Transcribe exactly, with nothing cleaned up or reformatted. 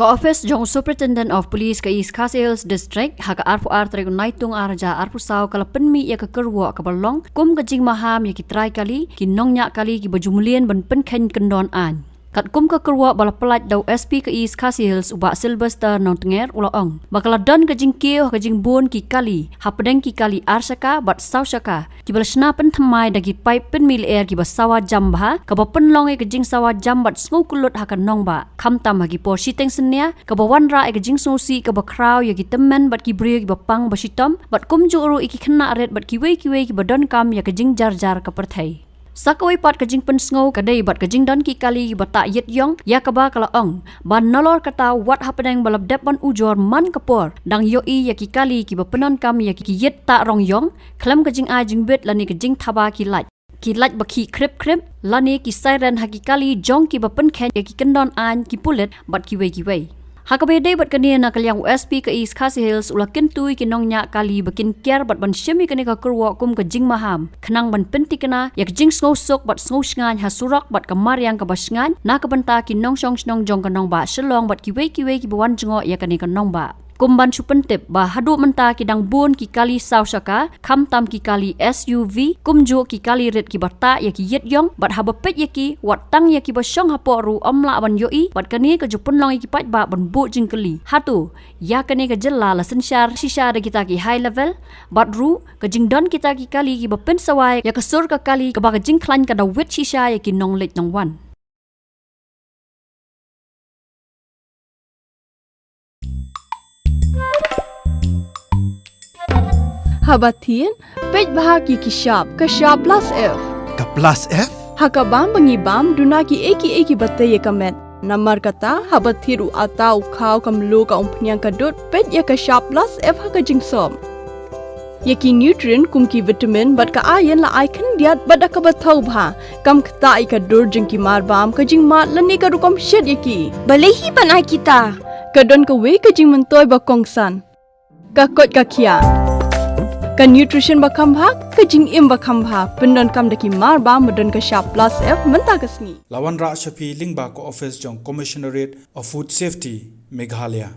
Ka office jong u Superintendent of Police ka East Khasi Hills District, ha ka arphew ar tarik u Naitung ar hajar arphew saw, ka la pynmih ïa ka kyrwoh kaba long kum ka jingmaham ïa ki trai kali, ki nongñiah kali kiba ju mlien ban pynkheiñ kyndon aiñ. Katkum ka kyrwoh ba la pyllait da u S P ka East Khasi Hills, u Bah Sylvester Nongtnger, u la ong ba ka la don ka jingkiew ha ka jingbun ki kali hapdeng ki kali ar shaka bad saw shaka, kiba la shna pynthymmai da ki paip pynmih lyer kiba sawa jam bha, kaba pynlong ïa ka jingsawa jam bad sngewkyllut ha ka nongbah, khamtam ha ki por shiteng synñia, kaba wanrah ïa ka jingsngewsih kaba khraw ïa ki tymmen bad ki briew kiba pang ba shitom, bad kumjuh ruh ïa ki khynnah rit bad kiwei kiwei kiba donkam ïa ka jingjarjar ka pyrthei. Sa kawei pat ka jingpynsngew ka dei bad ka jingdon ki kali kiba tah ïit ïong, ïa kaba ka la ong ba nalor kata, wat hapdeng ba la dep ban ujor man ka por, dang ïohi ïa ki kali kiba pyndonkam ïa ki ïit tah rong ïong, khlem ka jingai jingbit lane ka jingthaba ki light, ki light ba khih khrip khrip, lane ki siren ha ki kali jong kiba pynkheiñ ïa ki kyndon aiñ, ki pulit bad kiwei kiwei. Ha kaba ïadei bad kane, na ka liang u S P ka East Khasi Hills u la kyntu ïa ki nongñiah kali ba kin kiar bad ban shim ïa kane ka kyrwoh kum ka jingmaham, khnang ban pyntikna ïa ka jingsngewsuk bad sngewshngaiñ ha surok bad ka mariang kaba shngaiñ na ka bynta ki nongshong shnong jong ka nongbah Shillong bad kiwei kiwei kiba wan jngoh ïa kane ka nongbah. Kum ban shu pyntip ba haduh mynta ki dang bun ki kali saw shaka, khamtam ki kali S U V, kumjuh ki kali rit kiba tah ïa ki ïit ïong, bad haba peit ïa ki, wat tang ïa kiba shong hapoh ruh ym lah ban ïohi, bad kane ka ju pynlong ïa ki paidbah ban buh jingkylli, hato ïa kane ka jylla la synshar shisha da kita ki high level? Bad ruh, ka jingdon kita ki kali kiba pynsawa ïa ka sur ka kali, kaba ka jingkhlaiñ ka da wit shisha ïa ki nongleit nongwan. Haba thied, peit bha ki ki shap, ka shap plus F. Ka plus F? Ha ka bam ba ngi bam, duna kiei kiei kiba tei ïa ka met. Namar kata, haba thied u atta, u khaw, ka mluh, ka umphniang, ka dud, peit ïa ka shap plus F ha ka jingsop. Ïa ki nutrient kum ki vitamin bad ka iron la ai khyndiat bad da kaba thaw bha. Kam ktah ïa ka dur jong ki mar bam, ka jingmad lane ka rukom shet ïa ki. Balei hi ban ai kita? Ka don kawei ka jingmyntoi ba kongsan. Ka koit ka khiah. Ka nutrition ba kham bha, ka jingim ba kham bha. Pyndonkam da ki mar bam ba don ka shap plus F mynta ka sngi. La wanrah sha phi lyngba ka office jong Commissionerate of Food Safety, Meghalaya.